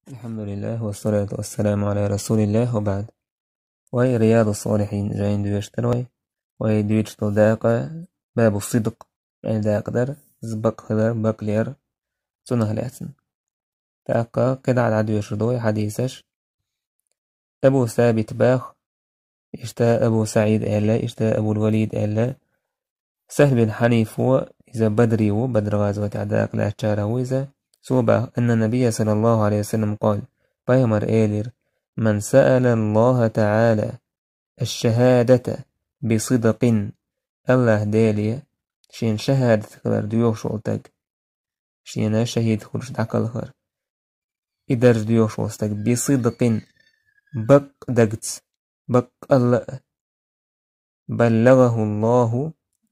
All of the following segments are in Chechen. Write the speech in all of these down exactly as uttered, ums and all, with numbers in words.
الحمد لله والصلاة والسلام على رسول الله وبعد. Вай Риядус-Салихин жайна доьшуш дар вай. Вай дуьйцуш долу дакъа Бабу Сидкъ аьлла дакъа дар, иза бакъ хилар, бакълер, цунах лаьцна. ТӀаккха кхидӀа дӀадоьшур ду вай хьадисаш. Абу Сабит баха, иштта Абу СаӀид аьлла, иштта Абул-Валид аьлла. Сахьл бин Хьаниф ву, иза бадри ву, Бадр гӀазотехь дакъа лаьцначарах ву иза. Цо баха, أن النبي صلى الله عليه وسلم قال, пайхамар элира: من سأل الله تعالى الشهادة بصدق, АллахӀ Деле шена шахӀадат хилар доьхуш волу стаг, шена шахӀид хуьлуш дӀакхалхар, и даржа доьхуш волу стаг, بصدق, бакъ дагца, баккъалла а, بلغه الله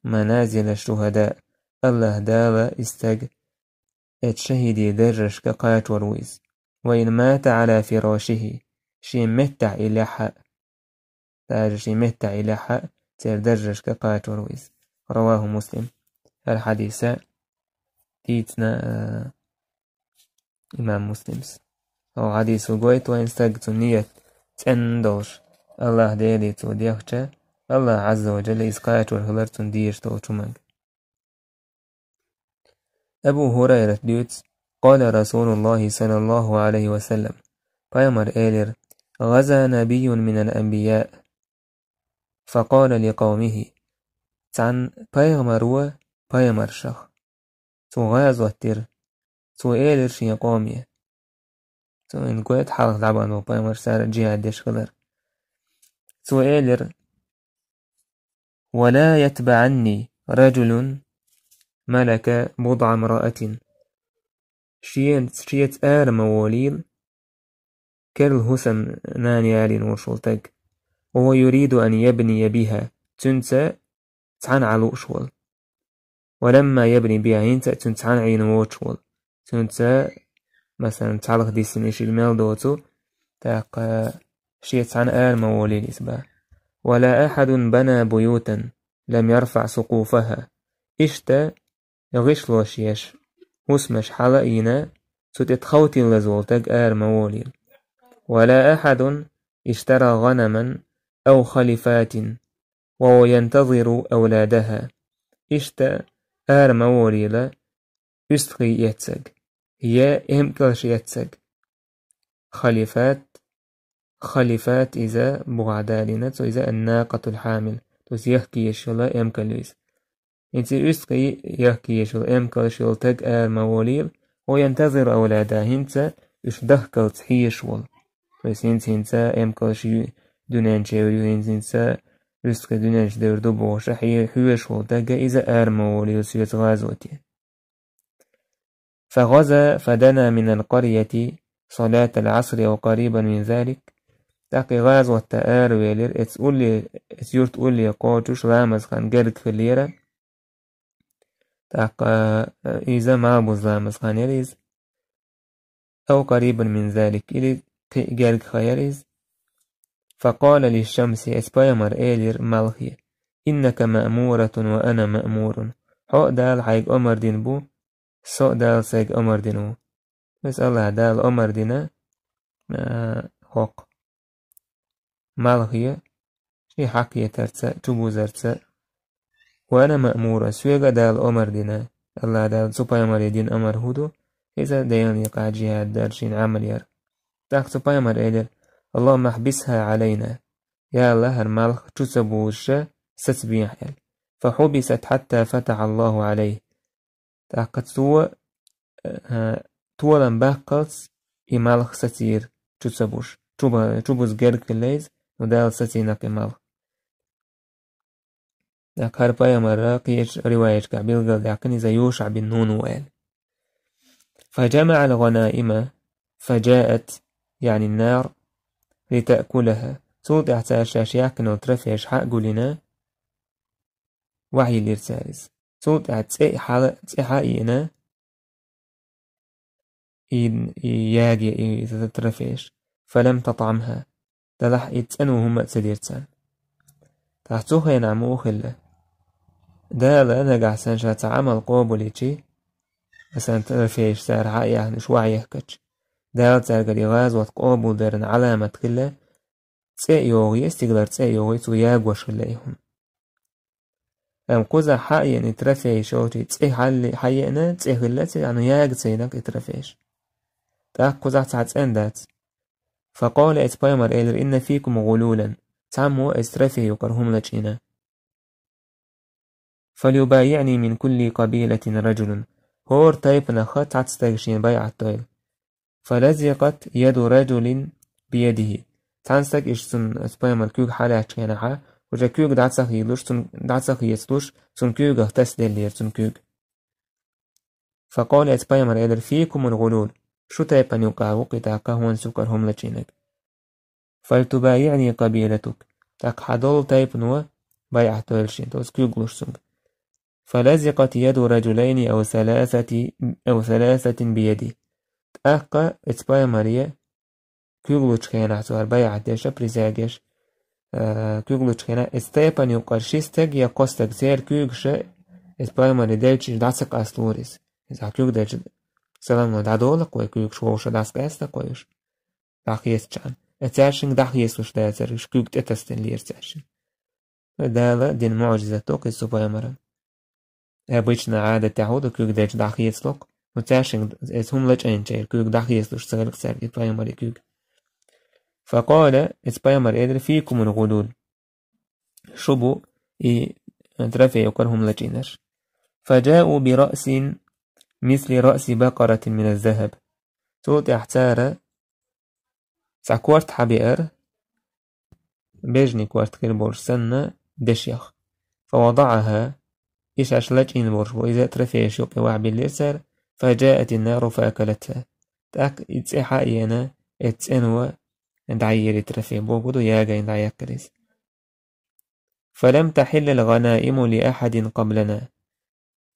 منازل الشهداء, АллахӀ Дала и стаг оцу шахӀидийн даржашка кхачор ву иза. وإن مات على فراشه, шен меттахь и лехь а, даже шен меттахь и лехь а, церан даржашка кхачор ву иза. رواه مسلم. ХӀара хьадис дийцина, а, имам Муслима. ХӀокху хьадисо гойту вайна, стаг цуьнан ният цӀена долуш, АллахӀ Деле цо дехча, АллахӀ Ӏазза ва Джалла иза кхачор хилар цунна дезаш долчу хӀуманга. Абу ХӀурайрата дуьйцу: قال رسول الله صلى الله عليه وسلم, пайхамар элира: غزا نبي من الأنبياء فقال لقومه, цхьана пайхамар ву пайхамаршах, цо гӀазот дира, цо элира шен къоме, цо хӀинца гойту хьалха дӀабахана волу пайхамарш цара джихӀад деш хилар. Цо элира: ولا يتبعني رجل ملك بضع امرأة. Шен-, шеца ара ма волийла керла хӀусамнана ялийна волуш волу стаг. وهو يريد أن يبني بها. Цуьнца цхьаьна Ӏан лууш волу. ولما يبني بها, хӀинца а цуьнца цхьаьна Ӏийна воцуш волу. Цуьнца, масалан, цхьалха диссина и шиъ мел доцу, тӀаккха шеца цхьаьна ара ма волийла иза боху. ولا أحد بنى بيوتا لم يرفع سقوفها. Иштта гӀишлош еш, хӀусамаш хьала а йина, цу тӀе тхов тиллаза волу стаг ара ма волийла. ولا أحد اشترى غنما أو خلفات وهو ينتظر أولادها. Иштта ара ма волийла уьстагӀий эцнарг, я эмкалш эцнарг. Халифат, халифат иза бухахь далийна, цо иза الناقة الحامل, то есть яхка езаш йолу эмкал ю иза. ХӀинца и уьстагӀий, яхка езаш йолу эмкалш йолу стаг ара ма волийла, وهو ينتظر أولادها, хӀинца уьш дахкалц хьоьжуш волу. То есть хӀинца-хӀинца эмкалш ю-, дуьнен чу евр ю, хӀинца-хӀинца уьстагӀий дуьнен чу девр ду бохуш, хье-, хьоьжуш волу стаг иза ара ма волийла соьца гӀазоте. فغزا فدنا من القرية صلاة العصر أو قريبا من ذلك. ТӀаккха и гӀазоте аравелира, эца улле, эца юрта улле кхочуш ламазан хан герга хиллера. ТӀаккха, э, иза малхбуза ламазан хан яра иза. أو قريبا من ذلك, или кхин а герга хан яра иза. فقال للشمس, эца пайхамар элира малхе: إنك مأمورة وأنا مأمور. Хьо а Дала хьайга омар дина бу, со а Дала сайга омар дина ву. Веза АллахӀ Дала омар дина, а, хӀокху малхе, шен хьакхетарца, чубузарца. وأنا مأمور, соьга а Дала омар дина. АллахӀ Дала цу пайхамаре дина омар хӀун ду? Иза Делан некъахь джихӀад дар, шен Ӏамал яр. ТӀаккха цу пайхамар элира: اللهم احبسها علينا. Я АллахӀ, хӀара малх чу ца бузуша сацабехьа аьлла. فحبست حتى فتح الله عليه. ТӀаккха цо, э, толам баккхалц и малх сацийра чу ца буш. Чу ба-, чу буза герга хилла иза, но Дала сацийна-кх и малх. ТӀаккха хӀара пайхамара кхечу риваяташкахь билгалдаьккхина иза ЮшаӀ бин Нун ву аьлла. فجمع الغنائم فجاءت، يعني النار، لتأكلها. Цул тӀаьхьа цара шаьш яьккхина йолу трофеш хьа а гулйина, вахьийла йира цара иза. Цул тӀаьхьа цӀе а хьала, цӀе хьа а йина, и, и яге и трофеш. فلم تطعمها. Делахь и цӀено хӀума а ца дира царна. Тахь цу хенахь муха хилла? Дала нагахь санна ша цхьа Ӏамал къобалйичи, асан трофеш цара хьа а яьхна, уьш вахьа яхкача, Дала цаьргара и гӀазот къобалдаран Ӏаламат хилла, цӀе а йогӀий, стигалара цӀе а йогӀий, цо ягош хилла и хӀума. Амма кхузахь хьаеана и трофей шолчий цӀе хьалли-, хьаеана, цӀе хилла цигахь, но яга ца йинарг и трофейш. ТӀаккха кхузахь цхьа цӀена дац. فقال, эцу пайхамар элира: «إن فيكم غلولا». Цхьаммо эцу трофей юкъара хӀума лачкъийна. «فليبايعني من كل قبيلة رجل». ХӀора тайпанах цхьацца стага шена байӀат дойла. «فلزقت يد رجل بيده». Цхьана стага иштта цунна, оцу пайхамара куьг хьалаьцначу хенахь, уже куьг дӀа ца хийлуш, цунна дӀа ца хецалуш, цунна куьйгах тасаделлера цунна куьг. فقال, эцу пайхамар элира: «فيكم الغلول». Шу тайпана юкъахь ву-кх и тӀаккха хӀонс юкъара хӀума лачкъийнарг. «فلتبايعني قبيلتك». ТӀаккха хьан долу тайпано байӀат дойла шена, то есть куьг луш цуьнга. «فلزقت يد رجلين أو ثلاثة، أو ثلاثة بيده». ТӀаккха эцу пайхамаре куьг лучу хенахь, цара байӀат деш, присягаш, а, куьг лучу хенахь, эцу тайпана юкъара ши стаг я кхо стаг, церан куьйгаш эцу пайхамаре делча, дӀа ца къасталора иза. Иза куьг делча, салам ло, дӀадолу-кх вай куьйгаш, вовшах дӀасакъаьста-кх вай уьш. ДӀахецачарна. Э, цаьршинга дӀахецалуш дацара, уьш куьг тӀетасаделлера цаьршинна. Дала дина муӀжизат ду-кх иза цу пайхамаран. Обычно Ӏадатехь хӀун ду, куьг делча дӀахецалу-кх. Ну, цаьршинга, эцу хӀума лачкъийначеран куьг дӀахецалуш ца хилла-кх цаьрга и пайхамаран куьг. فقال, эцу пайхамар элира: «فيكم الغلول». Шу бу и трофей юкъара хӀума лачкъийнарш. «فجاءوا برأس مثل رأس بقرة من الذهب». Цул тӀаьхьа цара цхьа корта хьабеара, бежанийн корта хир болуш санна, дешех. «فوضعها», и шаьш лачкъийна болуш бу иза, трофейш юкъе вахьабиллира цара, «فجاءت النار فأكلتها». ТӀаккха и цӀе хьаеана, эцу цӀено дӀайийра и трофей, бохург ду, ягийна дӀаяьккхира иза. «فلم تحل الغنائم لأحد قبلنا».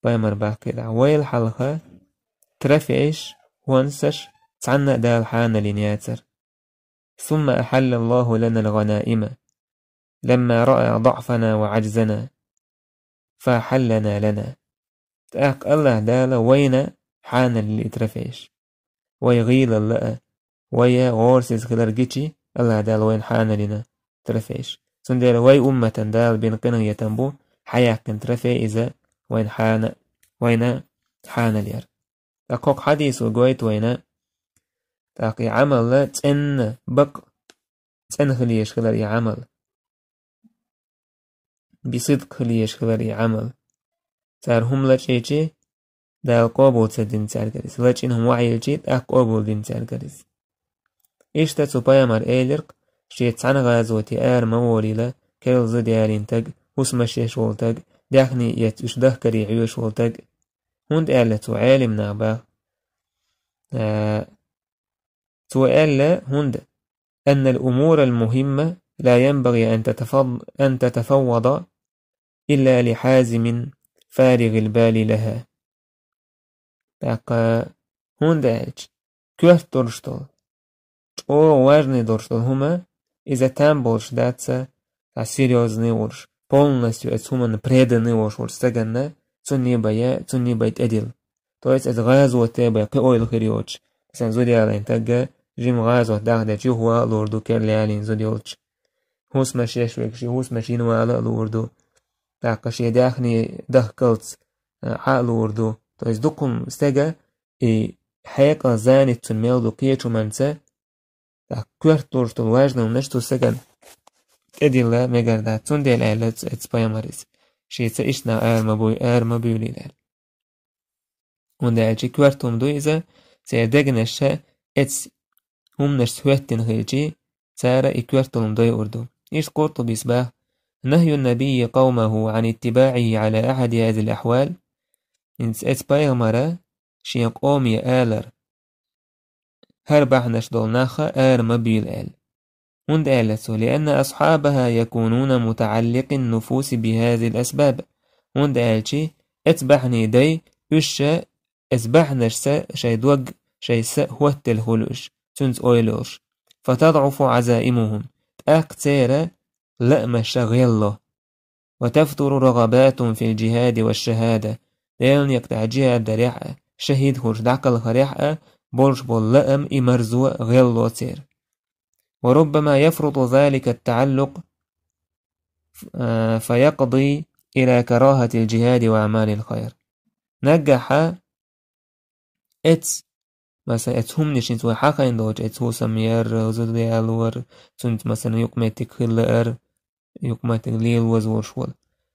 Пайхамар баьхкира: «Вайл хьалха трофейш, хӀонсаш цхьанна а Дала хьанал йина яцара». «ثم أحل الله لنا الغنائم لما رأى ضعفنا وعجزنا فأحلها لنا». ТӀаккха АллахӀ Дала вайна хьанал йина и трофейш. Вай гӀийлалла а, вай гӀорасиз хилар гичи, АллахӀ Дала вайна хьанал йина трофейш. Цундела вай умматана Дала бина къинхетам бу, хьаяьккхина трофей иза вайна хьана-, вайна хьанал яр. ТӀаккха хӀокху хьадисо гойту вайна, тӀаккха и Ӏамал цӀена бакъ, цӀена хила езаш хилар и Ӏамал. Бисидкъ хила езаш хилар и Ӏамал. Цара хӀума лачкъийчи, Дала къобал ца дина цаьргара иза. Лачкъийча хӀума вахьийлчи, тӀаккха къобал дина цаьргара иза. Иштта цу пайхамар элира-кх, шеца цхьана гӀазоте ара ма волийла, керла зуда ялийна таг, хӀусамаш еш волу таг, даьхни эцна уьш дахкаре хьоьжуш волу таг. ХӀунда аьлла цо, Ӏелам наха баха, а, цо аьлла, хӀунда: «أن الأمور المهمة لا ينبغي أن تتفض-، أن تتفوض إلا لحازم فارغ البال لها». ТӀаккха хӀунда аьлча, коьрта долуш долу, чӀогӀа важный долуш долу хӀума, иза там болуш дац, цхьа серьёзный волуш, полностью оцу хӀуманна преданный волуш волчу стаганна, цунна бен, цунна бен тӀедилла. То есть иза гӀазоте бен кхин ойла хир йоцуш, сан зуда ялийна тагга, жима гӀазот дахдечу юхавала а луур ду, керла ялийна зуда йолчу. ХӀусамаш еш верг шен хӀусамаш йина вала а луур ду. ТӀаккха шен даьхни дахкалц, а, Ӏа а луур ду. То есть дукха хӀума стага и хьекъал занят цуьнан мел ду кхечу хӀуманца, тӀаккха коьрта долуш долу важный хӀуманаш цу стагана тӀедилла мегар дац. Цундела аьлла ц-, эцу пайхамарис: «Шеца иштта нах ара ма буй-, ара ма буьйлийла», аьлла. ХӀунда аьлча коьрта хӀума ду иза, церан дегнаш эцу хӀуманашца хӀоьттина хилчи, цара и коьрта хӀума дойур ду. Иштта Къуртубис баха: «نهي النبي قومه عن اتباعه على أحد هذه الأحوال». ХӀинца эцу пайхамара шен къоме алар: «ХӀара бахьанаш долу нах ара ма буьйлийла», аьлла. ХӀунда аьлла цо: «لأن أصحابها يكونون متعلقي النفوس بهذه الأسباب». ХӀунда аьлча эцу бахьанийн дай, уьш ша эцу бахьанашца шайн дог, шайн са хӀоттаделла хуьлу уьш, цуьнца ойла йолуш. «فتضعف عزائمهم». ТӀаккха церан лаамаш гӀелло. «وتفتر رغباتهم في الجهاد والشهادة». Делан некъа тӀехь джихӀад дарехь а, шахӀид хуьлуш дӀакхалхарехь а, болуш болу лаам, и марзо гӀелло церан. وربما يفرط ذلك التعلق، а, فيقضي إلى كراهة الجهاد وأعمال الخير. Наггахьа эц, масала, эц хӀуманаш хӀинца вай хьахийна долчу, эц хӀусам яр, зуда ялор, цуьнца, масала, юкъаметтиг хила лаар, юкъаметтиг лелоза волуш волу.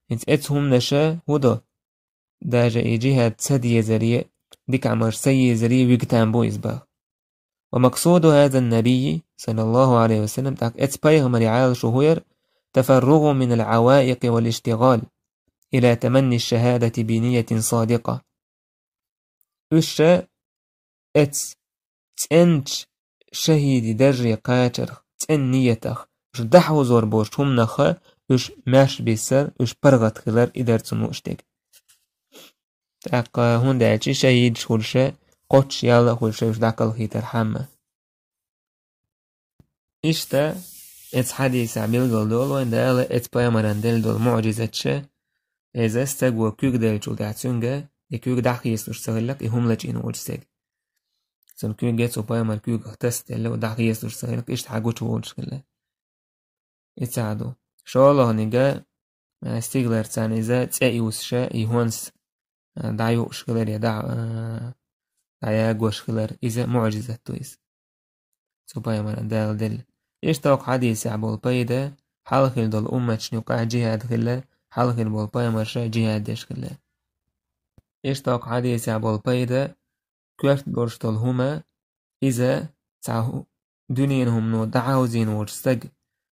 ХӀинца эц хӀуманаша хӀун до? Даже и джихад ца дезаре, дика Ӏамалш ца езаре вига там бу иза баха. ومقصود هذا النبي صلى الله عليه وسلم، тӀаккха эц пайхамаре Ӏалашо хӀун яра: تفرغ من العوائق والاشتغال إلى تمني الشهادة بنية صادقة. Уьш ша эц цӀеначу шахӀиди дарже кхачарх, цӀена ниятах, уьш дӀахьовзор болчу хӀуманах уьш маьрша бисар, уьш паргӀат хилар, и дара цунна лууш дерг. ТӀаккха, хӀунда аьлча шахӀидаш хуьлуш, кхоччуш ял а хуьлуш, уьш дӀакхалхийтархьама. Иштта, эцу хьадисехь билгал долу вайн Дала эцу пайхамаран делла долу муӀжизаташ, иза стаго куьг деллачул тӀаьхьа цуьнга и куьг дӀахецалуш ца хилла-кх, и хӀума лачкъийна волчу стеган. Цунна куьг, цу пайхамар куьгах тасаделла, дӀахецалуш ца хилла-кх, иштта хьагучуволуш хилла. И цхьаъ ду. ШолгӀаниг, а, стигалара царна иза цӀе а юссуш, и хӀонс, а, дӀаюуш хилар я дӀа-, а, дӀаягош хилар, иза муӀжизат ду иза. Цу пайхамаран Дала делла. Иштта окху хьадисехь болу пайда, хьалха хилла долу умматашна юкъахь джихад хилла, хьалха хилла болу пайхамарша джихад деш хилла. Иштта окху хьадисехь болу пайда, коьрта долуш долу хӀума, иза цхьа хӀу-, дуьненан хӀумано дӀахьовзийна волчу стага,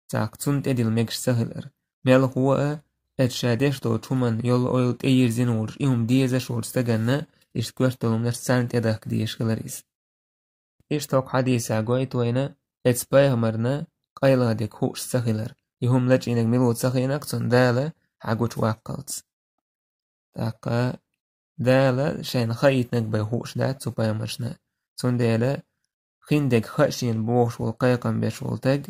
цхьаъ цунна тӀедилла мегаш ца хилар. Мелхо а, эцу ша деш долчу хӀуманна йолу ойла тӀейирзина волуш, и хӀума дезаш волчу стаганна, иштта коьрта долу хӀуманаш царна тӀедахка дезаш хилар иза. Иштта окху хьадисехь гойту вайна, эцу пайхамарна къайлаха дерг хууш ца хилар. И хӀума лачкъийнарг мила ву ца хиънарг цунна Дала хьагучуваккхалц. ТӀаккха Дала шайна хаийтинарг бен хууш дац цу пайхамаршна. Цундела хиндерг хаа шена бохуш волу кхайкхам беш волу стаг,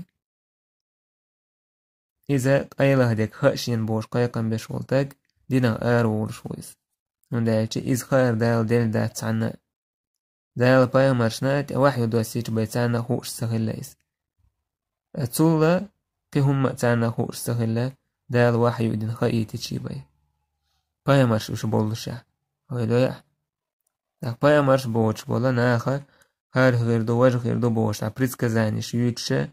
иза къайлаха дерг хаа шена бохуш кхайкхам беш волу стаг, динах ара волуш ву иза. ХӀунда аьлча иза хаар Дала делла дац цхьанна а. Дала пайхамаршна тӀе вахью доссийча бен царна а хууш ца хилла иза. Цул а кхин хӀумма а царна а хууш ца хилла, Дала вахью дина хаийтича бен. Пайхамарш уьш боллушехь, ойла йо ахь. ТӀаккха пайхамарш боцуш болу наха, хӀара хир ду, важа хир ду бохуш, предсказаниеш юьйцуш,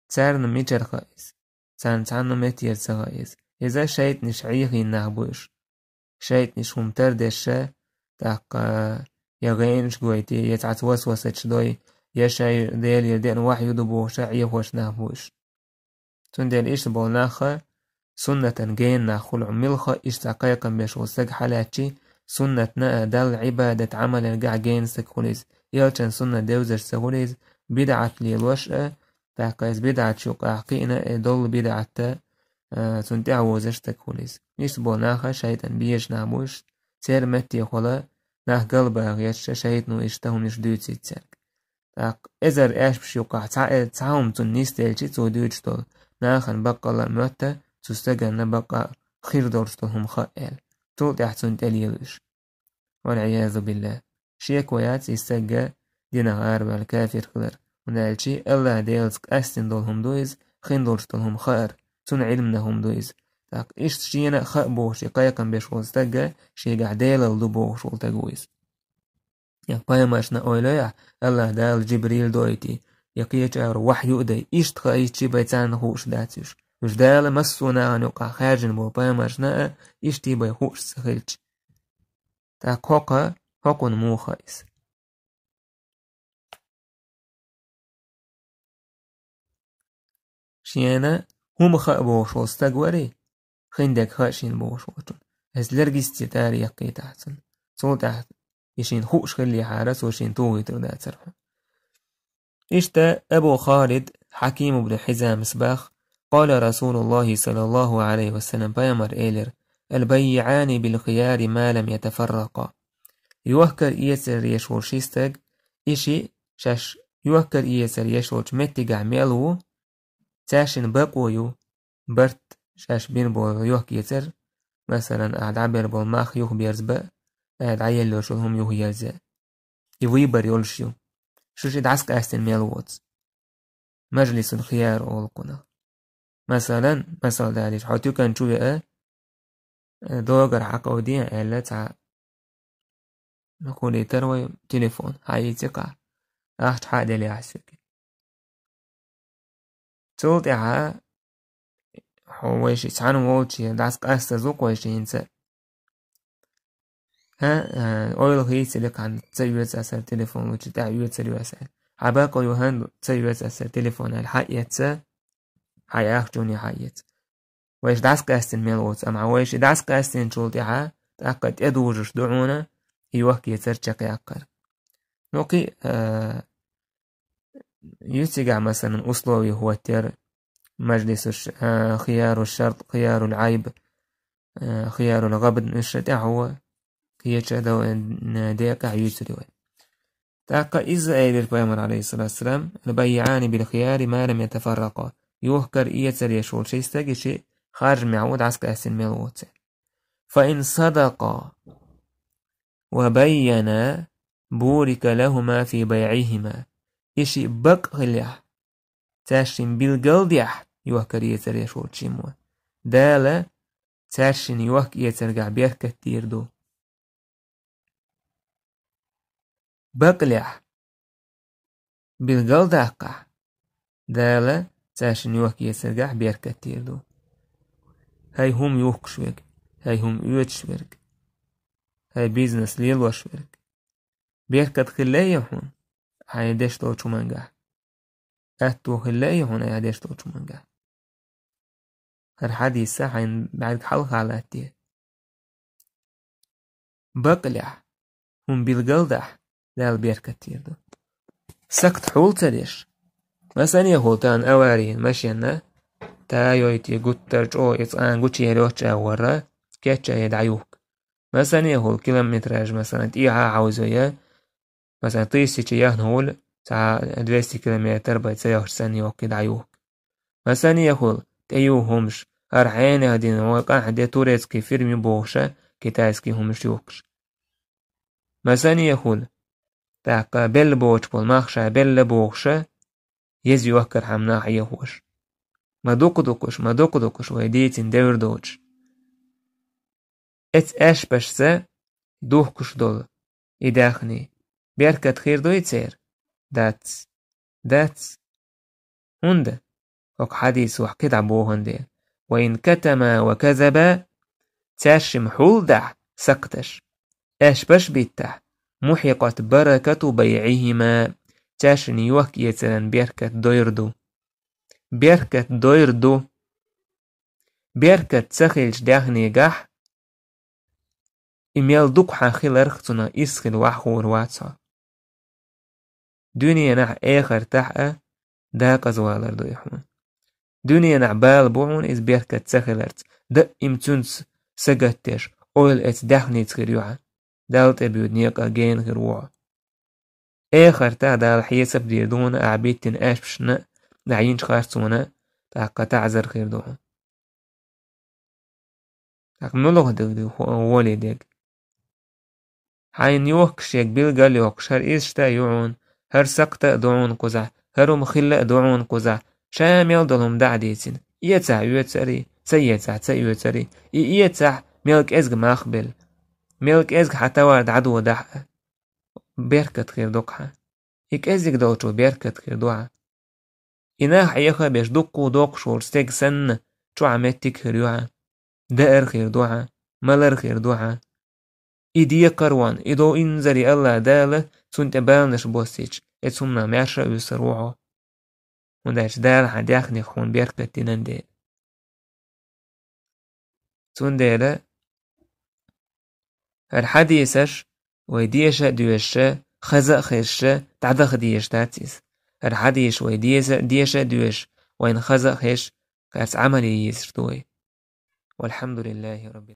царна мичара хаьа иза? Царна цхьанна меттера ца хаьа иза. Иза шайтӀанаш Ӏехийна нах бу уьш. ШайтӀанаш хӀума тардеш, тӀаккха я гӀенаш гойти, я цхьацца васвасаташ дой, я шайн Делера деана вахью ду бохуш Ӏехош нах бу уьш. Цундела иштта болу наха суннатан гена нах хуьлу, милха иштта цхьа кхайкхам беш волу стаг хьалаьцчи, суннатна а, Далла Ӏибадат Ӏамалехь гена стаг хуьлу иза, элчан суннат девзаш ца хуьлу иза, бидӀат лелош а, тӀаккха иза бидӀаташ юкъахь кхиъна, и долу бидӀатта, а, цунна тӀаьхьавозаш стаг хуьлу иза. Иштта болу наха шайтӀан безаш нах бу уьш, церан меттехула нах галбаха гӀерташ шайтӀано иштта хӀуманаш дуьйцийта цаьрга. ТӀаккха эзар аьшпаш юкъахь цхьа, э, цхьа хӀума цунна нисделчи, цо дуьйцуш долу нахана баккъалла а моьтту, цу стаганна баккъалла хир долуш долу хӀума хаьа аьлла. Цул тӀаьхьа цунна тӀе лела уьш. والعياذ بالله. Шеко яц и стаг динах араваьлла кафир хилар. ХӀунда аьлча АллахӀ Делаца къаьстина долу хӀума ду иза, хин долуш долу хӀума хаар, цунна Ӏилманан хӀума ду иза. ТӀаккха иштта шена а хаьа бохуш и кхайкхам беш волу стаг шегахь Делалла ду бохуш волу стаг ву иза. Я пайхамаршна ойла йо ахь, АллахӀ Дала Джибрил дойти, я кхечара вахью а дай, иштта хаийтича бен царна хууш дац уьш. Уьш Дала массо а нахана юкъахь хаьржина болу пайхамаршна а иштта бен хууш ца хилча. ТӀаккха хӀокху, хӀокхунна муха хаьа иза? Шена хӀума хаьа бохуш волу стаг варий, хиндерг хаьа шена бохуш волчунна. Иза лергисте тӀара яккхийтахь цунна. Цул тӀаьхьа и шена хууш хиллехьара, цо шена тухуьйтур дацара хьуна. Иштта Абу Халид Хьаким ибн Хьизамас баха: قال رسول الله صلى الله عليه وسلم, пайхамар элира: البيعان بالخيار ما لم يتفرقا. Йохкар-эцар еш волу ши стаг, и шиъ шаьш йохкар-эцар еш волчу меттигахь мел ву, цаьршинна бакъо ю, барт шаьш бина болу йохк-эцар, масалан, ахь дӀабер болу мах юхаберза бан, ахь дӀаелла йолу хӀума юхаерза. и выбор йолуш ю. Шу ши дӀасакъаьстина мел воцу. Мажлисул хияр олу кхунах. Масалан, масал далийча, хьо тюкан чу веа, э, догар хьакховдийна аьлла цхьа, ма хуьлийтара вай телефон, хьаийци кхаъ. Ахча хьа а делла яхьа соьга. Цул тӀаьхьа хьо вайши цхьаьна волчу дӀасакъастаза ву-кх вайши хӀинца. ХӀа, а, ойла хийцале кхаьна ца оьцу аса телефон лучу тӀаьхьа оьцур ю аса. Хьан бакъо ю хӀан ца оьцу аса телефон аьлла хьаэца, хьан ахчуне хьаэца. Вайша дӀасакъаьстина мел воцу, амма вайша дӀасакъаьстинчул тӀаьхьа, тӀаккха тӀедужуш ду хьуна, и йохк-эцар чекхъяккхар. Ну, кхин, а, ю цигахь, масалан, условия хӀоттера, мажлису ш-, а, хияру шарт, хияру айб, а, хияру гӀабд, уьш тӀаьхьо кхеча декъехь юьйцур ю вай. ТӀаккха иза элира пайхамар, алейхиссалату вассалам: «Аль-баййиани биль-хияри ма лам ятафарракъа». Йохкар-эцар еш волу ши стаг, и ши харжамехь ву, дӀасакъаьстина мел воцу. «Фа ин садакъа ва баййана, бурика лахума фи байъихима». И ши бакъ хилехь, цаьршинна билгалдехь, йохкар-эцар еш волчу шиммо, Дала цаьршинна йохк-эцаргахь беркат дийр ду. Бакълехь, билгалдаккхахь, Дала цаьршинна йохк-эцаргахь беркат дийр ду. ХӀай хӀума юхкуш верг, хӀай хӀума оьцуш верг, хӀай бизнес лелош верг. Беркат хилла а ю хьуна хьайн деш долчу хӀумангахь. Аьтто хилла а ю хьуна айхьа деш долчу хӀумангахь. ХӀара хьадиса хьайна бӀаьрг хьалха латте. Бакълехь, хӀума билгалдахь, Дала беркат дийр ду. Сакат хьул ца деш. Масане хуьлу тахана аварийна машенна, Тойота гуттар а чӀогӀа и цкъа гучуяр йоцчу агӀорра, кечъян дӀаюхку. Масане хуьлу километраж, масалан, тӀехьа а хьовзо я, масалан, тысяча яхна хуьлу, цхьа двести километр бен ца йохчу санна йохкий дӀаюхку. Масане хуьлу, тӀеюху хӀумаш, хӀара хьенех дина вай къахьде турецкий фирма ю бохуша, китайский хӀумаш юхкуш. Масане хуьлу, тӀаккха белла боцуш болу мах ша белла бохуша, еза йохкархьама нах Ӏехош. Ма дукха дукхуш, ма дукха дукхуш вай дийцина девр доцуш. Эцу аьшпашца духкуш долу и даьхний, беркат хир дуй церан? Дац. Дац. ХӀунда? ХӀокху хьадисо кхидӀа бохун дела: «Ва ин катама ва казаба», цаьршимма хьул дахь, сакхташ, аьшпаш биттахь, «мухьикъат баракату байъихима», цаьршинна йохк-эцаран беркат дойр ду. Беркат дойр ду. Беркат ца хилча даьхнигахь, и мел дукха хьан хиларх цунах исс хила вахьхур вац хьо. Дуьненахь, эхартахь а дакъазвалар ду и хьуна. Дуьненахь бала бу хьуна иза беркат ца хиларца, даим цуьнца сагатдеш, ойла эцу даьхница хир ю хьан. Далла тӀебуьйду некъа гена хир ву хьо. Эхартахь Дала хьесап дийр ду хьуна ахь биттина аьшпашна, ахь йинчу харцонна, тӀаккха таӀзар хир ду хьуна. ТӀаккха муьлха дерг ду хьо-, гӀоле дерг? Хьайна йохкуш ерг билгал йохкуш, хӀара иза шта а ю хьуна, хӀара сакхта а ду хьуна кхузахь, хӀара хӀума хилла а ду хьуна кхузахь, ша мел долу хӀума дӀа а дийцина, эцахь оьцу ари, ца эцахь ца оьцу ари, и эцахь мел кӀезга мах белла, мел кӀезга хьан товар дӀадодахь а, беркат хир ду-кх хьан. И кӀезиг долчо беркат хир ду хьан. И нах Ӏеха а беш дуккха а доккхуш волчу стеган санна, чохь меттиг хир ю хьан, даар хир ду хьан, малар хир ду хьан. И декхар ван, и дов инзаре Аллах Дала цунна тӀе баланаш боссийча, эцу хӀуманах маьрша а вуьсур ву хьо. ХӀунда аьлча Дала хьан даьхнех хьуна беркат динан дела. Цундела хӀара хьадисаш вай деша а доьшуша, хаза а хезша, дӀадаха дезаш дац иза. ХӀара хьадисаш вай деза-, деша а доьшуш, вайна хаза а хезаш, кхаьрца Ӏамал е езаш ду вай. Валхьамдулиллахи Раббил